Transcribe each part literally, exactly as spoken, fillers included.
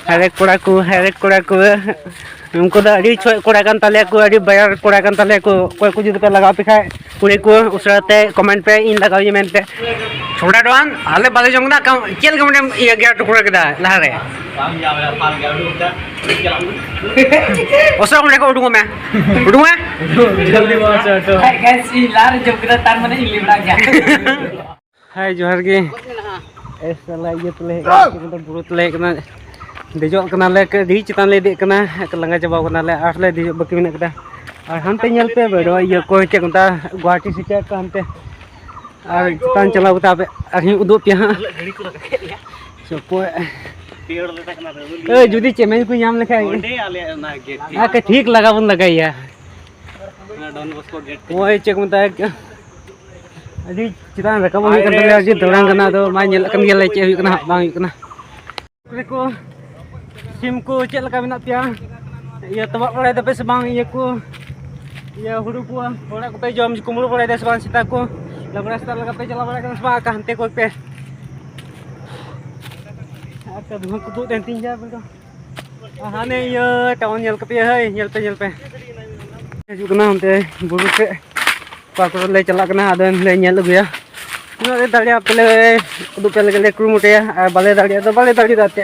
ᱦᱟᱭᱨᱮ ᱠᱚᱲᱟ ᱠᱚ, ᱦᱟᱭᱨᱮ ᱠᱚᱲᱟ ᱠᱚ, ᱩᱱᱠᱩ ᱫᱚ ᱟᱹᱰᱤ ᱪᱷᱚᱡ ᱠᱚᱲᱟ ᱠᱟᱱ ᱛᱟᱞᱮᱭᱟ ᱠᱚ, ᱟᱹᱰᱤ ᱵᱟᱭᱟᱨ ᱠᱚᱲᱟ ᱠᱟᱱ ᱛᱟᱞᱮᱭᱟ ᱠᱚ᱾ ᱚᱠᱚᱭ ᱠᱚ ᱡᱩᱫᱤ ᱯᱮ ᱞᱟᱜᱟᱣ ᱯᱮ ᱠᱷᱟᱡ, ᱠᱩᱲᱤ ᱠᱚ, ᱩᱥᱟᱹᱨᱟ ᱛᱮ ᱠᱚᱢᱮᱱᱴ ᱯᱮ, ᱤᱧ ᱞᱟᱜᱟᱣ ᱤᱧ ᱢᱮᱱᱛᱮ᱾ ᱪᱷᱚᱰᱟ ᱰᱚᱱ, ᱟᱞᱮ ᱵᱟᱞᱮ ᱡᱚᱢ ᱠᱮᱫᱟ᱾ ᱠᱟᱢ-, ᱪᱮᱫ ᱞᱮᱠᱟ ᱢᱤᱫᱴᱮᱢ ᱤᱭᱟᱹ ᱜᱮᱭᱟ, ᱴᱩᱠᱨᱟᱹ ᱠᱮᱫᱟ ᱞᱟᱦᱟ ᱨᱮ? ᱚᱥᱚᱨ ᱚᱸᱰᱮ ᱠᱷᱚᱱ ᱩᱰᱩᱠᱚᱜ ᱢᱮ, ᱩᱰᱩᱠᱚᱜ ᱢᱮ᱾ ᱡᱚᱞᱫᱤ ᱵᱚᱥ ᱚᱴᱳ᱾ ᱦᱮᱸ, ᱜᱟᱭᱥ, ᱤᱧ ᱞᱟᱦᱟ ᱨᱮ ᱡᱚᱢ ᱠᱮᱫᱟ, ᱛᱟᱨ ᱢᱟᱱᱮ ᱤᱧ ᱞᱮᱵᱲᱟ ᱜᱮᱭᱟ᱾ ᱦᱟᱭ, ᱡᱚᱦᱟᱨ ᱜᱮ᱾ ᱮ ᱥᱟᱞᱟ, ᱤᱭᱟᱹ ᱛᱮᱞᱮ ᱦᱮᱡ ᱠᱟᱱᱟ, ᱵᱩᱨᱩ ᱛᱮᱞᱮ ᱦᱮᱡ ᱠᱟᱱᱟ, ᱫᱮᱡᱚᱜ ᱠᱟᱱᱟᱞᱮ, ᱟᱹᱰᱤ ᱪᱮᱛᱟᱱ ᱞᱮ ᱫᱮᱡ ᱠᱟᱱᱟ, ᱞᱟᱸᱜᱟ ᱪᱟᱵᱟᱣ ᱠᱟᱱᱟᱞᱮ, ᱟᱨ ᱞᱮ ᱫᱮᱡᱚᱜ ᱵᱟᱹᱠᱤ ᱢᱮᱱᱟᱜ ᱠᱟᱫᱟ᱾ ᱟᱨ ᱦᱟᱱᱛᱮ ᱧᱮᱞ ᱯᱮ, ᱵᱮᱰᱣᱟ ᱤᱭᱟᱹ ᱠᱚ ᱪᱮᱫ ᱠᱚ ᱢᱮᱛᱟᱜᱼᱟ, ᱜᱩᱣᱟᱦᱟᱴᱤ ᱥᱮ ᱪᱮᱫ ᱠᱚ ᱦᱟᱱᱛᱮ, ᱟᱨ ᱪᱮᱛᱟᱱ ᱪᱟᱞᱟᱣ ᱠᱟᱛᱮ ᱟᱯᱮ ᱟᱨᱦᱚᱸ ᱩᱫᱩᱜ ᱯᱮᱭᱟ ᱦᱟᱸᱜ᱾ ᱥᱚᱠᱚᱭ᱾ ᱮ, ᱡᱩᱫᱤ ᱪᱮᱢᱮᱧ ᱠᱚ ᱧᱟᱢ ᱞᱮᱠᱷᱟᱱ, ᱚᱸᱰᱮ ᱟᱞᱮ ᱚᱱᱟ ᱜᱮᱴ ᱴᱷᱤᱠ᱾ ᱟᱨ ᱴᱷᱤᱠ ᱞᱟᱜᱟ ᱵᱚᱱ ᱞᱟᱜᱟᱭᱟ᱾ ᱚᱱᱟ ᱰᱚᱱ ᱵᱚᱥᱠᱳ ᱜᱮᱴ᱾ ᱱᱚᱜᱼᱚᱭ ᱪᱮᱫ ᱠᱚ ᱢᱮᱛᱟᱜᱼᱟ, ᱟᱹᱰᱤ ᱪᱮᱛᱟᱱ ᱨᱟᱠᱟᱵ ᱦᱩᱭᱩᱜ ᱠᱟᱱ ᱛᱟᱞᱮᱭᱟ, ᱟᱹᱰᱤ ᱫᱟᱬᱟᱱ ᱠᱟᱱᱟ᱾ ᱟᱫᱚ ᱢᱟ ᱧᱮᱞᱚᱜ ᱠᱟᱱ ᱜᱮᱭᱟᱞᱮ ᱪᱮᱫ ᱦᱩᱭᱩᱜ ᱠᱟᱱᱟ ᱦᱟᱸᱜ, ᱵᱟᱝ ᱦᱩᱭᱩᱜ ᱠᱟᱱᱟ᱾ ᱯᱩᱠᱷᱨᱤ ᱠᱚ, ᱥᱤᱢ ᱠᱚ ᱪᱮᱫ ᱞᱮᱠᱟ ᱢᱮᱱᱟᱜ ᱯᱮᱭᱟ? ᱤᱭᱟᱹ, ᱛᱚᱵᱟᱜ ᱵᱟᱲᱟᱭ ᱫᱟᱯᱮ ᱥᱮ ᱵᱟᱝ? ᱤᱭᱟᱹ ᱠᱚ, ᱤᱭᱟᱹ, ᱦᱩᱲᱩ ᱠᱚ, ᱦᱚᱲᱟᱜ ᱠᱚᱯᱮ ᱡᱚᱢ ᱠᱩᱢᱵᱽᱲᱩ ᱵᱟᱲᱟᱭ ᱫᱟ ᱥᱮ ᱵᱟᱝ? ᱥᱮᱛᱟ ᱠᱚ, ᱞᱟᱵᱽᱲᱟ ᱥᱮᱛᱟ ᱞᱮᱠᱟ ᱯᱮ ᱪᱟᱞᱟᱣ ᱵᱟᱲᱟᱜ ᱠᱟᱱᱟ ᱥᱮ ᱵᱟᱝ? ᱟᱠᱟ ᱦᱟᱱᱛᱮ ᱠᱚᱭ ᱯᱮ᱾ ᱟᱨ ᱫᱷᱩᱣᱟᱹ ᱠᱚ ᱛᱩᱫ ᱮᱱ ᱛᱤᱧ ᱜᱮᱭᱟ ᱵᱮᱴᱟ᱾ ᱟᱨ ᱦᱟᱱᱮ ᱤᱭᱟᱹ ᱴᱟᱣᱩᱱ ᱧᱮᱞ ᱠᱟᱯᱮᱭᱟ, ᱦᱳᱭ, ᱧᱮᱞ ᱯᱮ, ᱧᱮᱞ ᱯᱮ᱾ ᱦᱤᱡᱩᱜ ᱠᱟᱱᱟ ᱦᱟᱱᱛᱮ ᱵᱩᱨᱩ ᱥᱮᱫ᱾ ᱚᱠᱟ ᱠᱚᱨᱮ ᱞᱮ ᱪᱟᱞᱟᱜ ᱠᱟᱱᱟ, ᱟᱫᱚ ᱞᱮ ᱧᱮᱞ ᱟᱹᱜᱩᱭᱟ᱾ ᱛᱤᱱᱟᱹᱜ ᱞᱮ ᱫᱟᱲᱮᱭᱟᱜᱼᱟ, ᱯᱮ ᱞᱮ ᱩᱫᱩᱜ ᱯᱮ ᱞᱟᱹᱜᱤᱫ ᱞᱮ ᱠᱩᱨᱩᱢᱩᱴᱩᱭᱟ, ᱟᱨ ᱵᱟᱞᱮ ᱫᱟᱲᱮᱭᱟᱜᱼᱟ ᱫᱚ ᱵᱟᱞᱮ ᱫᱟᱲᱮᱭᱟᱜᱼᱟ᱾ ᱮᱱᱛᱮ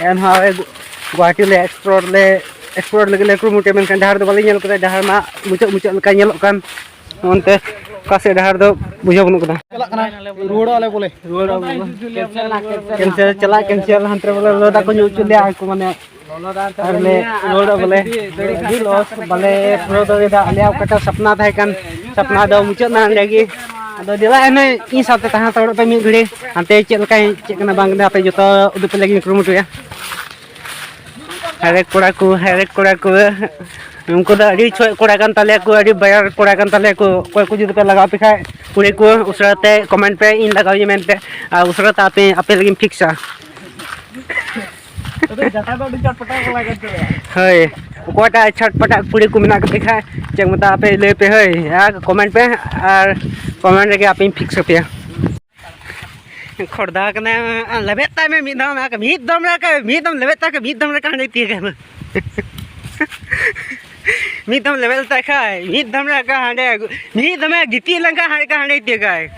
ᱮᱱᱦᱚᱸ ᱟᱞᱮ ᱜᱩ-, ᱜᱩᱣᱟᱦᱟᱴᱤ ᱞᱮ explore ᱞᱮ, explore ᱞᱟᱹᱜᱤᱫ ᱞᱮ ᱠᱩᱨᱩᱢᱩᱴᱩᱭᱟ, ᱢᱮᱱᱠᱷᱟᱱ ᱰᱟᱦᱟᱨ ᱫᱚ ᱵᱟᱞᱮ ᱧᱮᱞ ᱠᱟᱫᱟ᱾ ᱰᱟᱦᱟᱨ ᱢᱟ ᱢᱩᱪᱟᱹᱫ ᱢᱩᱪᱟᱹᱫ ᱞᱮᱠᱟ ᱧᱮᱞᱚᱜ ᱠᱟᱱ, ᱚᱱᱛᱮ ᱚᱠᱟ ᱥᱮᱫ ᱰᱟᱦᱟᱨ ᱫᱚ ᱵᱩᱡᱷᱟᱹᱣ ᱵᱟᱹᱱᱩᱜ ᱠᱟᱫᱟ᱾ ᱪᱟᱞᱟᱜ ᱠᱟᱱᱟ, ᱨᱩᱣᱟᱹᱲᱚᱜ ᱟᱞᱮ ᱵᱚᱞᱮ᱾ ᱨᱩᱣᱟᱹᱲᱚᱜ ᱟᱞᱮ ᱵᱚᱞᱮ᱾ Cancel, cancel, ᱪᱟᱞᱟᱜ cancel, ᱦᱟᱱᱛᱮ ᱵᱚᱞᱮ ᱞᱚᱫᱟ ᱠᱚ ᱧᱩ ᱦᱚᱪᱚ ᱞᱮᱭᱟ ᱩᱱᱠᱩ, ᱢᱟᱱᱮ ᱟᱨ ᱞᱮ ᱨᱩᱣᱟᱹᱲᱚᱜᱼᱟ ᱵᱚᱞᱮ᱾ ᱟᱹᱰᱤ loss, ᱵᱟᱞᱮ ᱯᱩᱨᱟᱹᱣ ᱫᱟᱲᱮᱭᱟᱫᱟ᱾ ᱟᱞᱮᱭᱟᱜ ᱚᱠᱟᱴᱟᱜ ᱥᱟᱯᱱᱟ ᱛᱟᱦᱮᱸ ᱠᱟᱱ, ᱥᱟᱯᱱᱟ ᱫᱚ ᱢᱩᱪᱟᱹᱫ ᱮᱱᱟ ᱚᱸᱰᱮ ᱜᱮ᱾ ᱟᱫᱚ ᱫᱮᱞᱟ ᱮᱱᱦᱚᱸ ᱤᱧ ᱥᱟᱶᱛᱮ ᱛᱟᱦᱮᱸ ᱦᱟᱛᱟᱲᱚᱜ ᱯᱮ ᱢᱤᱫ ᱜᱷᱟᱹᱲᱤ, ᱦᱟᱱᱛᱮ ᱪᱮᱫ ᱞᱮᱠᱟ ᱪᱮᱫ ᱠᱟᱱᱟ ᱵᱟᱝ ᱠᱟᱱᱟ ᱟᱯᱮ ᱡᱚᱛᱚ ᱩᱫᱩᱜ ᱯᱮ ᱞᱟᱹᱜᱤᱫ ᱤᱧ ᱠᱩᱨᱩᱢᱩᱴᱩᱭᱟ᱾ ᱦᱟᱭᱨᱮ ᱠᱚᱲᱟ ᱠᱚ, ᱦᱟᱭᱨᱮ ᱠᱚᱲᱟ ᱠᱚ, ᱩᱱᱠᱩ ᱫᱚ ᱟᱹᱰᱤ ᱪᱷᱚᱡ ᱠᱚᱲᱟ ᱠᱟᱱ ᱛᱟᱞᱮᱭᱟ ᱠᱚ, ᱟᱹᱰᱤ ᱵᱟᱭᱟᱨ ᱠᱚᱲᱟ ᱠᱟᱱ ᱛᱟᱞᱮᱭᱟ ᱠᱚ᱾ ᱚᱠᱚᱭ ᱠᱚ ᱡᱩᱫᱤ ᱯᱮ ᱞᱟᱜᱟᱣ ᱯᱮ ᱠᱷᱟᱡ, ᱠᱩᱲᱤ ᱠᱚ, ᱩᱥᱟᱹᱨᱟ ᱛᱮ comment ᱯᱮ, ᱤᱧ ᱞᱟᱜᱟᱣ ᱤᱧ ᱢᱮᱱᱛᱮ, ᱟᱨ ᱩᱥᱟᱹᱨᱟ ᱛᱮ ᱟᱯᱮ, ᱟᱯᱮ ᱞᱟᱹᱜᱤᱫ ᱤᱧ ᱯᱷᱤᱠᱥᱟ᱾ ᱟᱫᱚ ᱡᱟᱴᱟ ᱫᱚ ᱟᱹᱰᱤ ᱪᱚᱴᱯᱟᱴᱟ ᱠᱚ ᱞᱟᱜᱟᱣ ᱠᱮᱫᱟ᱾ ᱦᱳᱭ, ᱚᱠᱚᱭᱴᱟᱜ ᱪᱷᱟᱴᱯᱟᱴᱟᱜ ᱠᱩᱲᱤ ᱠᱚ ᱢᱮᱱᱟᱜ ᱠᱚᱯᱮ ᱠᱷᱟᱡ, ᱪᱮᱫ ᱢᱮᱛᱟᱜ ᱟᱯᱮ ᱞᱟᱹᱭ ᱯᱮ ᱦᱳᱭ, ᱟᱨ comment ᱯᱮ, ᱟᱨ comment ᱨᱮᱜᱮ ᱟᱯᱮᱧ ᱯᱷᱤᱠᱥ ᱟᱯᱮᱭᱟ᱾ ᱠᱷᱚᱲᱫᱟ ᱠᱟᱱᱟᱭ᱾ ᱞᱮᱵᱮᱫ ᱛᱟᱭ ᱢᱮ ᱢᱤᱫ ᱫᱷᱟᱣ, ᱢᱤᱫ ᱫᱚᱢ ᱨᱮ, ᱢᱤᱫ ᱫᱚᱢ ᱞᱮᱵᱮᱫ ᱛᱟᱭ ᱠᱷᱟᱡ ᱢᱤᱫ ᱫᱷᱟᱣ ᱨᱮ ᱦᱟᱸᱰᱮ ᱛᱤᱭᱟᱹᱜᱟᱭ ᱢᱟ᱾ ᱢᱤᱫ ᱫᱚᱢ ᱞᱮᱵᱮᱫ ᱛᱟᱭ ᱠᱷᱟᱡ ᱢᱤᱫ ᱫᱷᱟᱣ ᱨᱮ ᱦᱟᱸᱰᱮ ᱟᱹᱜᱩ-, ᱢᱤᱫ ᱫᱚᱢᱮ ᱜᱤᱛᱤᱡ ᱞᱮᱱᱠᱷᱟᱱ ᱦᱟᱸᱰᱮ ᱦᱟᱸᱰᱮ ᱛᱤᱭᱟᱹᱜᱟᱭ᱾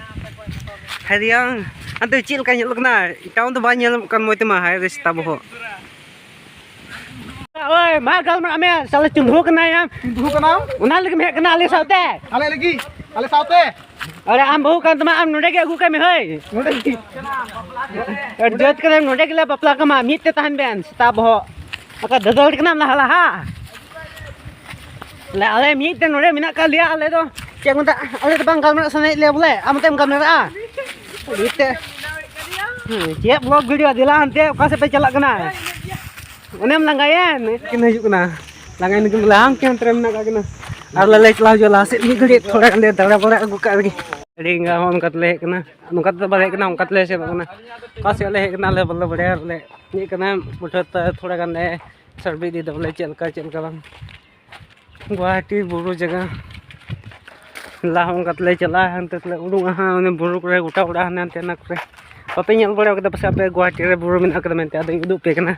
ᱦᱟᱭᱨᱤᱭᱟᱝ, ᱟᱫᱚ ᱪᱮᱫ ᱞᱮᱠᱟ ᱧᱮᱞᱚᱜ ᱠᱟᱱᱟ? ᱮᱴᱟᱜ ᱫᱚ ᱵᱟᱭ ᱧᱮᱞᱚᱜ ᱠᱟᱱ ᱢᱚᱡᱽ ᱛᱮᱢᱟ, ᱦᱟᱭ ᱨᱮ ᱥᱮᱛᱟ ᱵᱚᱦᱚᱜ᱾ ᱳᱭ, ᱢᱟ ᱜᱟᱞᱢᱟᱨᱟᱜ ᱢᱮ, ᱥᱟᱞᱟ ᱪᱩᱸᱫᱷᱩ ᱠᱟᱱᱟᱭ ᱟᱢ᱾ ᱪᱩᱸᱫᱷᱩ ᱠᱟᱱᱟᱢ? ᱚᱱᱟ ᱞᱟᱹᱜᱤᱫ ᱮᱢ ᱦᱮᱡ ᱠᱟᱱᱟ ᱟᱞᱮ ᱥᱟᱶᱛᱮ? ᱟᱞᱮ ᱞᱟᱹᱜᱤᱫ? ᱟᱞᱮ ᱥᱟᱶᱛᱮ? ᱟᱨᱮ, ᱟᱢ ᱵᱟᱹᱦᱩ ᱠᱟᱱ ᱛᱟᱢᱟ, ᱟᱢ ᱱᱚᱰᱮ ᱜᱮ ᱟᱹᱜᱩ ᱠᱟᱭ ᱢᱮ, ᱦᱳᱭ᱾ ᱱᱚᱰᱮ ᱜᱮ? ᱟᱨ ᱡᱟᱹᱛ ᱠᱟᱱᱟᱢ, ᱱᱚᱰᱮ ᱜᱮᱞᱮ ᱵᱟᱯᱞᱟ ᱠᱟᱢᱟ, ᱢᱤᱫ ᱛᱮ ᱛᱟᱦᱮᱱ ᱵᱮᱱ, ᱥᱮᱛᱟ ᱵᱚᱦᱚᱜ᱾ ᱟᱠᱟ ᱫᱟᱫᱟᱞ ᱠᱟᱱᱟᱢ ᱞᱟᱦᱟ ᱞᱟᱦᱟ᱾ ᱟᱞᱮ, ᱟᱞᱮ ᱢᱤᱫ ᱛᱮ ᱱᱚᱰᱮ ᱢᱮᱱᱟᱜ ᱠᱟᱜ ᱞᱮᱭᱟ, ᱟᱞᱮ ᱫᱚ ᱪᱮᱫ ᱠᱚ ᱢᱮᱛᱟᱜᱼᱟ, ᱟᱞᱮ ᱫᱚ ᱵᱟᱝ ᱜᱟᱞᱢᱟᱨᱟᱜ ᱥᱟᱱᱟᱭᱮᱫ ᱞᱮᱭᱟ ᱵᱚᱞᱮ, ᱟᱢ ᱛᱮᱢ ᱜᱟᱞᱢᱟᱨᱟᱜᱼᱟ᱾ ᱢᱤᱫ ᱛᱮ᱾ ᱦᱮᱸ, ᱪᱮᱫ vlog video, ᱫᱮᱞᱟ ᱦᱟᱱᱛᱮ, ᱚᱠᱟ ᱥᱮᱫ ᱯᱮ ᱪᱟᱞᱟᱜ ᱠᱟᱱᱟ? ᱚᱱᱮᱢ ᱞᱟᱸᱜᱟᱭᱮᱱ? ᱠᱤᱱ ᱦᱤᱡᱩᱜ ᱠᱟᱱᱟ, ᱞᱟᱸᱜᱟᱭᱮᱱ ᱠᱤᱱ ᱵᱚᱞᱮ, ᱦᱟᱱᱛᱮ ᱦᱟᱱᱛᱮ ᱨᱮ ᱢᱮᱱᱟᱜ ᱠᱟᱜ ᱠᱤᱱᱟ᱾ ᱟᱨ ᱟᱞᱮ ᱞᱮ ᱪᱟᱞᱟᱣ ᱦᱤᱡᱩᱜᱼᱟ ᱞᱟᱦᱟ ᱥᱮᱫ, ᱢᱤᱫ ᱜᱷᱟᱹᱲᱤᱡ ᱛᱷᱚᱲᱟ ᱜᱟᱱ ᱞᱮ ᱫᱟᱬᱟ ᱵᱟᱲᱟ ᱟᱹᱜᱩ ᱠᱟᱜ ᱨᱮᱜᱮ᱾ ᱟᱹᱰᱤ ᱮᱸᱜᱟ ᱦᱚᱸ ᱚᱱᱠᱟ ᱛᱮᱞᱮ ᱦᱮᱡ ᱠᱟᱱᱟ, ᱱᱚᱝᱠᱟ ᱛᱮᱫᱚ ᱵᱟᱞᱮ ᱦᱮᱡ ᱠᱟᱱᱟ, ᱚᱱᱠᱟ ᱛᱮᱞᱮ ᱥᱮᱱᱚᱜ ᱠᱟᱱᱟ᱾ ᱚᱠᱟ ᱥᱮᱫ ᱞᱮ ᱦᱮᱡ ᱠᱟᱱᱟ ᱟᱞᱮ ᱵᱟᱞᱮ ᱵᱟᱲᱟᱭᱟ, ᱵᱚᱞᱮ ᱦᱮᱡ ᱠᱟᱱᱟ ᱵᱩᱴᱷᱟᱹ ᱛᱮ ᱛᱷᱚᱲᱟ ᱜᱟᱱ ᱞᱮ survey ᱤᱫᱤᱭᱮᱫᱟ ᱵᱚᱞᱮ ᱪᱮᱫ ᱞᱮᱠᱟ ᱪᱮᱫ ᱞᱮᱠᱟ ᱵᱟᱝ᱾ ᱜᱩᱣᱟᱦᱟᱴᱤ ᱵᱩᱨᱩ ᱡᱟᱭᱜᱟ᱾ ᱞᱟᱦᱟ ᱚᱱᱠᱟ ᱛᱮᱞᱮ ᱪᱟᱞᱟᱜᱼᱟ, ᱦᱟᱱᱛᱮ ᱛᱮᱞᱮ ᱩᱰᱩᱝᱚᱜᱼᱟ ᱦᱟᱸᱜ, ᱚᱱᱮ ᱵᱩᱨᱩ ᱠᱚᱨᱮ ᱜᱚᱴᱟ ᱚᱲᱟᱜ ᱦᱟᱱᱮ ᱦᱟᱱᱛᱮ ᱚᱱᱟ ᱠᱚᱨᱮ᱾ ᱵᱟᱯᱮ ᱧᱮᱞ ᱵᱟᱲᱟ ᱠᱟᱫᱟ ᱯᱟᱥᱮ ᱟᱯᱮ ᱜᱩᱣᱟᱦᱟᱴᱤ ᱨᱮ ᱵᱩᱨᱩ ᱢᱮᱱᱟᱜ ᱠᱟᱫᱟ ᱢᱮᱱᱛᱮ, ᱟᱫᱚᱧ ᱩᱫᱩᱜ ᱟᱯᱮ ᱠᱟᱱᱟ᱾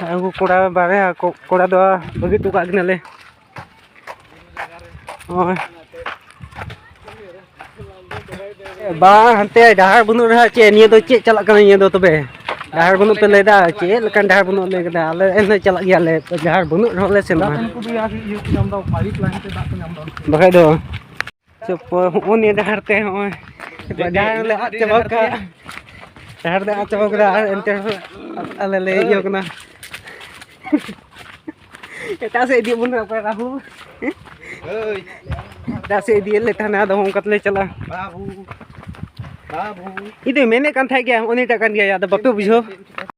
ᱟᱨ ᱩᱱᱠᱩ ᱠᱚᱲᱟ ᱵᱟᱨᱭᱟ ᱠᱚ-, ᱠᱚᱲᱟ ᱫᱚ ᱵᱟᱹᱜᱤ ᱦᱚᱴᱚ ᱠᱟᱜ ᱠᱤᱱᱟᱞᱮ᱾ ᱱᱚᱜᱼᱚᱭ᱾ ᱵᱟᱝ, ᱦᱟᱱᱛᱮ ᱰᱟᱦᱟᱨ ᱵᱟᱹᱱᱩᱜ ᱨᱮᱦᱚᱸ ᱪᱮᱫ, ᱱᱤᱭᱟᱹ ᱫᱚ ᱪᱮᱫ ᱪᱟᱞᱟᱜ ᱠᱟᱱᱟ ᱱᱤᱭᱟᱹ ᱫᱚ ᱛᱚᱵᱮ? ᱰᱟᱦᱟᱨ ᱵᱟᱹᱱᱩᱜ ᱯᱮ ᱞᱟᱹᱭᱫᱟ, ᱪᱮᱫ ᱞᱮᱠᱟᱱ ᱰᱟᱦᱟᱨ ᱵᱟᱹᱱᱩᱜ ᱞᱟᱹᱭ ᱠᱮᱫᱟ? ᱟᱞᱮ ᱮᱱᱦᱚᱸ ᱪᱟᱞᱟᱜ ᱜᱮᱭᱟᱞᱮ, ᱰᱟᱦᱟᱨ ᱵᱟᱹᱱᱩᱜ ᱨᱮᱦᱚᱸ ᱞᱮ ᱥᱮᱱᱚᱜᱼᱟ᱾ ᱩᱱᱠᱩ ᱫᱚ ᱤᱭᱟᱹ ᱠᱚ ᱧᱟᱢ ᱮᱫᱟ, ᱯᱟᱭᱤᱯ ᱞᱟᱭᱤᱱ ᱛᱮ ᱫᱟᱜ ᱠᱚ ᱧᱟᱢ ᱮᱫᱟ᱾ ᱵᱟᱠᱷᱟᱡ ᱫᱚ᱾ ᱪᱚᱯᱚ, ᱦᱚᱸᱜᱼᱚ ᱱᱤᱭᱟᱹ ᱰᱟᱦᱟᱨ ᱛᱮ, ᱦᱚᱸᱜᱼᱚᱭ ᱰᱟᱦᱟᱨ ᱞᱮ ᱟᱫ ᱪᱟᱵᱟ ᱠᱟᱜᱼᱟ᱾ ᱰᱟᱦᱟᱨ ᱞᱮ ᱟᱫ ᱪᱟᱵᱟ ᱠᱮᱫᱟ, ᱟᱨ ᱮᱱᱛᱮ ᱨᱮᱦᱚᱸ ᱟᱞᱮ ᱞᱮ ᱤᱭᱟᱹ ᱠᱟᱱᱟ᱾ ᱮᱴᱟᱜ ᱥᱮᱫ ᱤᱫᱤᱭᱮᱫ ᱵᱚᱱ ᱠᱟᱱᱟ ᱚᱠᱚᱭ ᱨᱟᱦᱩᱞ᱾ ᱦᱳᱭ᱾ ᱮᱴᱟᱜ ᱥᱮᱫ ᱤᱫᱤᱭᱮᱫ ᱞᱮ ᱛᱟᱦᱮᱱᱟ, ᱟᱫᱚ ᱚᱱᱠᱟ ᱛᱮᱞᱮ ᱪᱟᱞᱟᱜᱼᱟ᱾ ᱵᱟᱹᱵᱩ, ᱵᱟᱹᱵᱩ᱾ ᱤᱧ ᱫᱚᱧ ᱢᱮᱱᱮᱫ ᱠᱟᱱ ᱛᱟᱦᱮᱸᱫ ᱜᱮᱭᱟ, ᱩᱱᱤᱴᱟᱜ ᱠᱟᱱ ᱜᱮᱭᱟ, ᱟᱫᱚ ᱵᱟᱯᱮ ᱵᱩᱡᱷᱟᱹᱣ᱾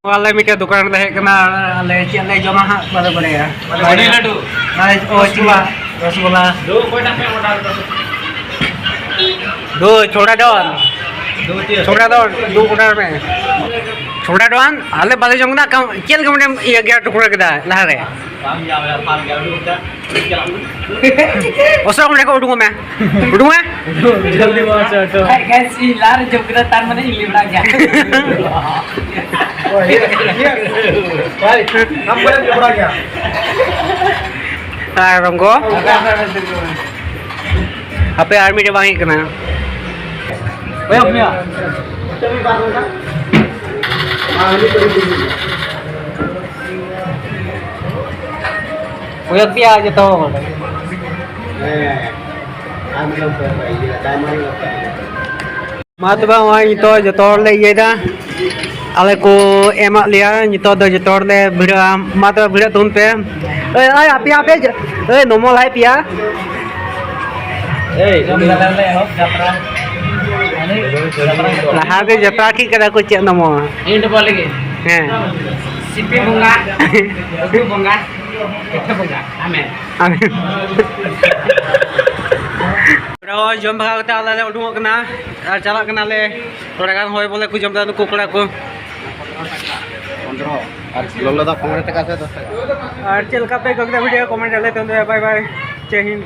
ᱟᱞᱮ ᱢᱤᱫᱴᱮᱡ ᱫᱚᱠᱟᱱ ᱨᱮᱞᱮ ᱦᱮᱡ ᱠᱟᱱᱟ, ᱟᱞᱮ ᱪᱮᱫ ᱞᱮ ᱡᱚᱢᱟ ᱦᱟᱸᱜ ᱵᱟᱞᱮ ᱵᱟᱲᱟᱭᱟ᱾ ᱟᱹᱰᱤ ᱞᱟᱹᱴᱩ᱾ ᱟᱨ ᱚ, ᱪᱩᱞᱟ, ᱨᱚᱥᱜᱩᱞᱟ᱾ ᱫᱩ ᱚᱠᱚᱭᱴᱟᱜ ᱯᱮ order ᱫᱟ? ᱫᱩ ᱪᱷᱚᱲᱟ ᱰᱚᱱ᱾ ᱥᱚᱢᱨᱟ ᱫᱚ ᱫᱩ ᱠᱚᱴᱟ ᱨᱮ᱾ ᱥᱚᱢᱨᱟ ᱫᱚ ᱟᱞᱮ ᱵᱟᱞᱮ ᱡᱚᱢ ᱠᱮᱫᱟ, ᱠᱟᱢ-, ᱪᱮᱫ ᱞᱮᱠᱟ ᱢᱟᱱᱮᱢ ᱤᱭᱟᱹ ᱜᱮᱭᱟ, ᱴᱩᱠᱨᱟᱹ ᱠᱮᱫᱟ ᱞᱟᱦᱟ ᱨᱮ? ᱚᱥᱚᱨ ᱚᱸᱰᱮ ᱠᱷᱚᱱ ᱩᱰᱩᱠᱚᱜ ᱢᱮ, ᱩᱰᱩᱠᱚᱜ ᱢᱮ᱾ ᱡᱚᱞᱫᱤ ᱵᱚᱥ ᱚᱴᱳ᱾ ᱦᱮᱸ, ᱜᱮᱥ ᱤᱧ ᱞᱟᱦᱟ ᱨᱮ ᱡᱚᱢ ᱠᱮᱫᱟ, ᱛᱟᱨ ᱢᱟᱱᱮ ᱤᱧ ᱞᱮᱵᱲᱟ ᱜᱮᱭᱟ᱾ ᱵᱷᱟᱭ, ᱟᱢ ᱵᱚᱞᱮ ᱞᱮᱵᱲᱟ ᱜᱮᱭᱟ᱾ ᱟᱨ ᱨᱚᱝᱜᱚ? ᱦᱟᱯᱮ ᱟᱨ ᱢᱤᱫᱴᱮᱡ ᱵᱟᱝ ᱦᱮᱡ ᱠᱟᱱᱟ᱾ ᱚᱠᱚᱭ ᱦᱚᱸ ᱵᱟᱝ ᱦᱮᱡ ᱠᱟᱱᱟ᱾ ᱠᱚᱭᱚᱜ ᱯᱮᱭᱟ ᱡᱚᱛᱚ ᱦᱚᱲ᱾ ᱦᱮᱸ, ᱟᱨ ᱢᱤᱫᱴᱟᱝ ᱤᱭᱟᱹ, ᱰᱟᱭᱢᱚᱱᱰ ᱞᱮᱠᱟ᱾ ᱢᱟ ᱛᱚᱵᱮ ᱱᱚᱜᱼᱚᱭ ᱱᱤᱛᱚᱜ ᱡᱚᱛᱚ ᱦᱚᱲ ᱞᱮ ᱤᱭᱟᱹᱭᱮᱫᱟ, ᱟᱞᱮ ᱠᱚ ᱮᱢᱟᱜ ᱞᱮᱭᱟ᱾ ᱱᱤᱛᱚᱜ ᱫᱚ ᱡᱚᱛᱚ ᱦᱚᱲ ᱞᱮ ᱵᱷᱤᱲᱟᱹᱜᱼᱟ᱾ ᱢᱟ ᱛᱚᱵᱮ ᱵᱷᱤᱲᱟᱹᱜ ᱛᱟᱵᱚᱱ ᱯᱮ᱾ ᱮᱭ, ᱮᱭ, ᱟᱯᱮ, ᱟᱯᱮ, ᱮᱭ, ᱱᱚᱢᱚ ᱞᱟᱭ ᱯᱮᱭᱟ᱾ ᱮᱭ, ᱡᱚᱢ ᱫᱟᱞᱮ ᱞᱮ ᱮᱦᱚᱵ ᱡᱟᱛᱨᱟ᱾ ᱞᱟᱦᱟ ᱫᱚ ᱡᱟᱛᱨᱟ ᱴᱷᱤᱠ ᱠᱟᱫᱟ ᱠᱚ, ᱪᱮᱫ ᱱᱚᱢᱚ? ᱤᱧ ᱰᱚᱵᱚᱞ ᱞᱟᱹᱜᱤᱫ᱾ ᱦᱮᱸ᱾ ᱥᱤᱯᱤ ᱵᱚᱸᱜᱟ, ᱩᱛᱩ ᱵᱚᱸᱜᱟ, ᱯᱤᱴᱷᱟᱹ ᱵᱚᱸᱜᱟ᱾ ᱟᱢᱮᱱ᱾ ᱟᱢᱮᱱ᱾ ᱡᱚᱢ ᱵᱷᱟᱜᱟᱣ ᱠᱟᱛᱮ ᱟᱞᱮ ᱞᱮ ᱩᱰᱩᱝᱚᱜ ᱠᱟᱱᱟ ᱟᱨ ᱪᱟᱞᱟᱜ ᱠᱟᱱᱟᱞᱮ᱾ ᱛᱷᱚᱲᱟ ᱜᱟᱱ ᱦᱚᱭ ᱵᱚᱞᱮ ᱠᱚ ᱡᱚᱢ ᱫᱟ ᱱᱩᱠᱩ ᱠᱚᱲᱟ ᱠᱚ᱾ ᱯᱚᱱᱫᱽᱨᱚ᱾ ᱟᱨ ᱞᱚᱞᱚ ᱫᱟᱜ ᱯᱚᱱᱨᱚ ᱴᱟᱠᱟ ᱥᱮ ᱫᱚᱥ ᱴᱟᱠᱟ? ᱟᱨ ᱪᱮᱫ ᱞᱮᱠᱟ ᱯᱮ ᱟᱹᱭᱠᱟᱹᱣ ᱠᱮᱫᱟ video, comment ᱨᱮ ᱞᱟᱹᱭ ᱛᱟᱵᱚᱱ ᱯᱮ᱾ Bye bye, ᱡᱟᱭ ᱦᱤᱱᱫ᱾